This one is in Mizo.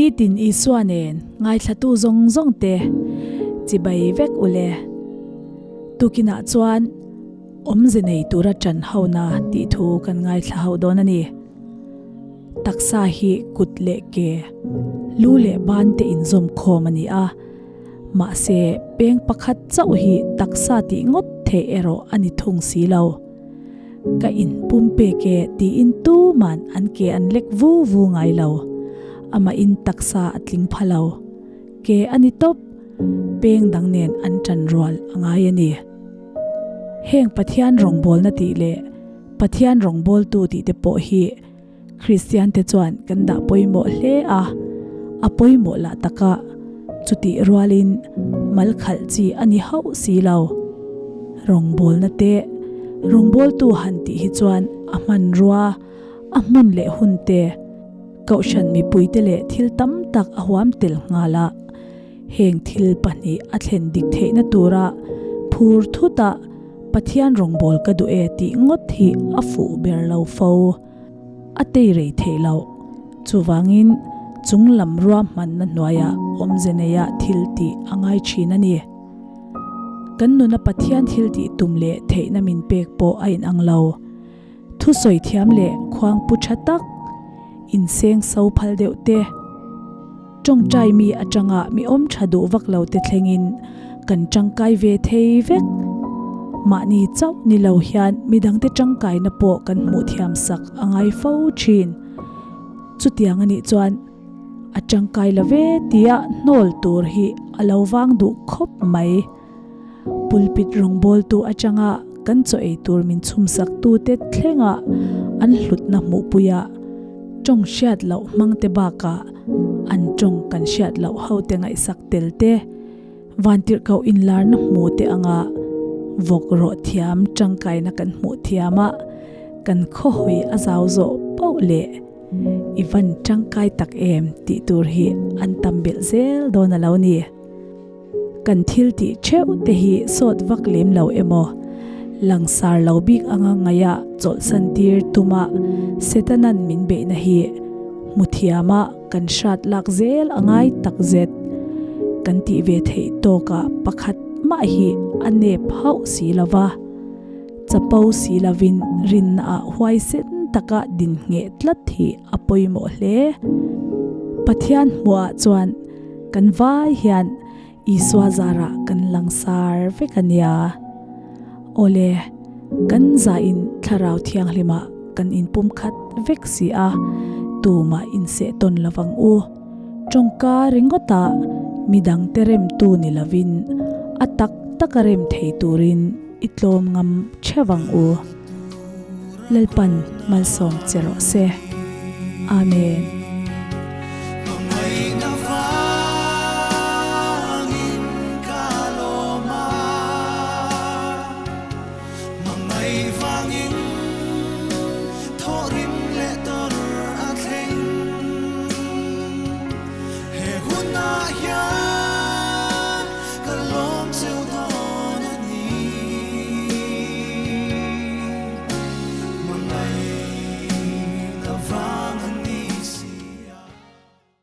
Nitin Isua nen ngaithlatu zawng zawng te chibai vek ule. Tukinah chuan awmze nei tura ṭan hona tih thu kan ngaithla hauh dawn a ni. Taksa hi kut leh ke, lu leh ban te inzawm khawm a ni a, mahse peng pakhat chauh hi taksa tih ngawt theih erawh a ni thung si lo. Ka in pum pek e tiin tuman an ke an lek vu vu ngai lo. Amah in taksa a tling pha lo. Ke a ni tawp, peng dang nen an tan rual a ngai a ni. Heng Pathian rawngbawlna tih leh Pathian rawngbawltu tih te pawh hi Kristian te chuan kan dah pawimawh hle a, a pawimawh lah taka chutih rualin mal khalh chi a ni hauh si lo. Rawngbawlna te, rawngbawltu han tih hi chuan a hmanrua, a hmun leh hun te, kohhran mipuite leh thil tam tak a huam tel nghal a. Heng thil pahnih a thlen dik theihna tura phur thuta Pathian rawngbâwl ka duh e tih ngawt hi a fuh ber lo fo. A tei rei theih loh. Chuvangin chung lam ruahmanna hnuaiah awmze neia thil tih a ngai thin a ni. Kan nuna Pathian thil tih tum leh theihna min pek pawh a inang lo. Thusawi thiam leh khuangpu tha tak, inseng so phal deuh te, tawngtai mi atanga mi awm tha duh vak lo te thlengin kan tangkai ve thei vek. Mahni chauh ni lo hian midangte tangkaina pawh kan hmuh thiam sak a ngai fo thin. Chutiang a nih chuan a tangkai lo ve tia hnawl tur hi a lo vang duh khawp mai. Pulpit rawngbawltu atanga kan chaw ei tur min chhumsak tute thlengah an hlutna hmuhpuia tawng hriat loh hmangte bakah an tawng kan hriat loh hote ngaihsak tel te, vantirhkoh inlarna hmu te anga vawk rawh thiam tangkaina kan hmuh thiam a, kan khawhawi a zau zawh pauh leh i van tangkai tak em tih tur hi an tam belh zel dawn a lo ni. Kan thil tih theuh te hi sawt vak lem lo emaw, langsar lo bik anga ngaia chawlhsan tir tuma Setanan min beihna hi hmu thiama kan hrat lak zel a ngai tak zet. Kan tih ve theih tawkah pakhat mah hi a nep hauh si lo va, chapo si lovin rinnaah huaisen taka din ngheh tlat hi a pawimawh hle. Pathian hmuhah chuan Kan vai hian Isua zarah kan langsar vek a nia. Awle, kan zain Thlarau Thianghlimah kan inpumkhat vek si a, tumah inseh tawn lovang u. Tawngka ringawtah midangte remtu ni lovin a tak taka rem thei turin i tlawm ngam theuh ang u. Lalpan malsawm che rawh se. Amen.